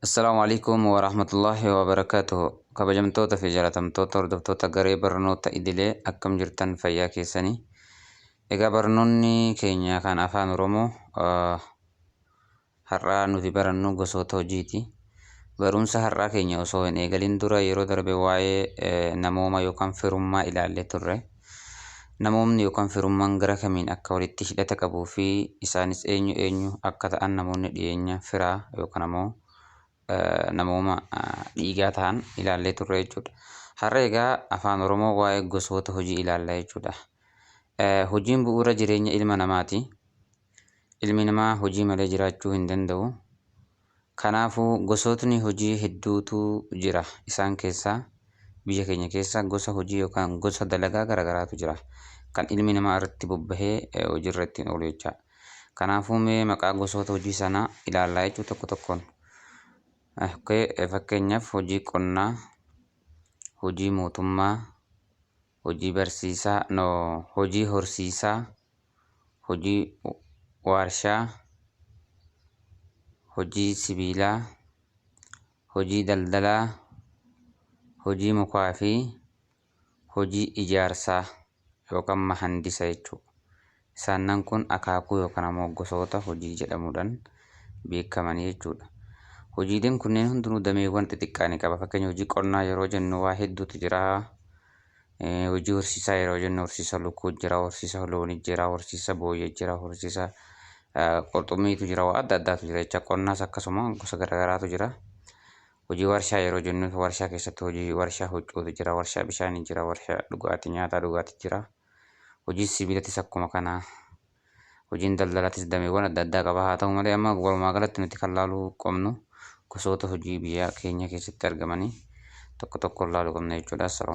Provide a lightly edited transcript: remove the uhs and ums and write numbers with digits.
Assalaamu alaikum warahmatullahi wabarakaatuhu. Kabajamtoota fi jaalatamtoota hordoftoota garee barnoota idilee, akkam jirtan? Fayyaa keessanii? Egaa barnoonni keenya kan Afaan Oromoo har'aa nuti barannu gosoota hojiiti. Barumsa har'aa keenya osoo hin eegalin dura, yeroo darbe waa'ee namooma yookaan firummaa ilaallee turre. Namoomni yookaan firummaan gara kamiin akka walitti hidhata qabuu fi isaanis eenyu eenyu akka ta'an, namoonni dhiyeenya firaa yookaan ammoo namooma dhiigaa ta'an ilaallee turre jechuudha. Har'a egaa Afaan Oromoo waa'ee gosoota hojii ilaalla jechuudha. Hojiin bu'uura jireenya ilma namaati. Ilmi namaa hojii malee jiraachuu hin danda'u. Kanaafuu gosootni hojii hedduutu jira. Isaan keessaa biyya keenya keessa gosa hojii yookaan gosa dalagaa garaagaraatu jira. Kan ilmi namaa irratti bobbahee hojiirra ittiin oolu jecha. Kanaafuu mee maqaa gosoota hojii sanaa ilaallaa jechuu tokko tokkoon. Fakkeenyaaf hojii qonnaa, hojii mootummaa, hojii barsiisaa, no, hojii horsiisaa, hojii waarshaa, hojii sibiilaa, hojii daldalaa, hojii mukaa fi hojii ijaarsaa yookaan mahandisa jechuudha. Isaannan kun akaakuu yookaan ammoo gosoota hojii jedhamuudhaan beekamanii jechuudha. Hojiileen kunneen hundinuu dameewwan xixiqqaa ni qaba. Fakkeenya hojii qonnaa yeroo jennu waa hedduutu jira. Hojii horsiisaa yeroo jennu horsiisa lukkuu jira, horsiisa loonii jira, horsiisa booyyee jira, horsiisa qurxummiitu jira, waa adda addaatu jira jecha. Qonnaas akkasuma gosa garaagaraatu jira. Hojii warshaa yeroo jennu warshaa keessatti hojii warshaa huccuutu jira, warshaa bishaanii jira, warshaa dhugaatii, nyaataa dhugaatii jira. Hojii sibiilatis akkuma kana. Hojiin daldalaatis dameewwan adda addaa qaba. Haa ta'u malee amma walumaa galatti nuti kan laaluu qabnu gosoota hojii biyya keenya keessatti argamanii tokko tokkoon laaluu qabna jechuudha. Assalaamu.